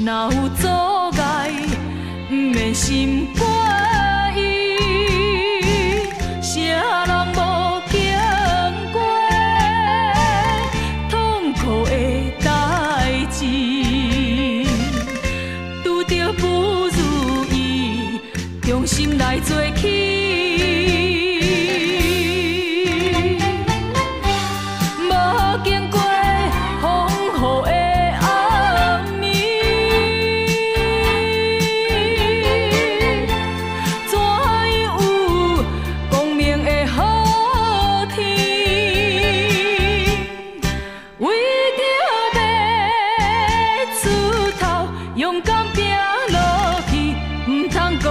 若有阻礙，毋免心介意。啥人無經過痛苦的代誌，拄著不如意，重新來做起。無經過風雨的暗暝，怎樣有光明的好天？為著欲出頭，勇敢拼落去，毋通閣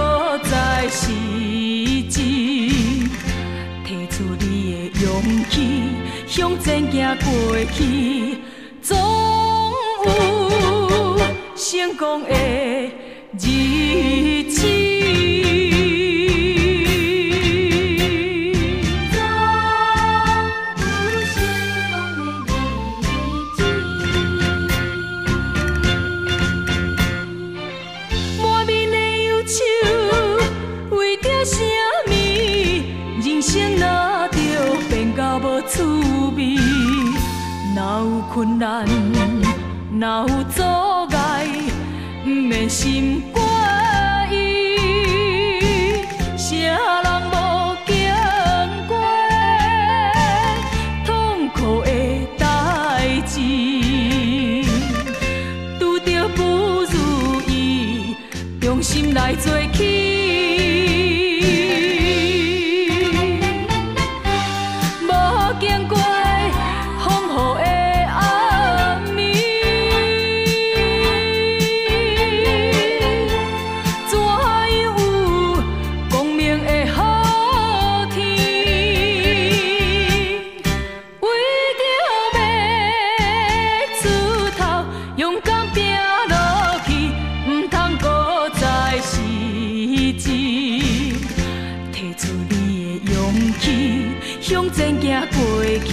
再失志。提出你的勇氣，向前行過去，總有成功的日子。總有成功的日子。滿面的憂愁，為著啥物？人生若著變甲無趣味，若有困難，若有阻礙，毋免心介意。啥人無經過痛苦的代誌，拄著不如意，重新來做起。無經過風雨的暗暝，怎樣有光明的好天？為著欲出頭，勇敢拼落去，毋通閣再失志。提出你的勇氣，向前行過去，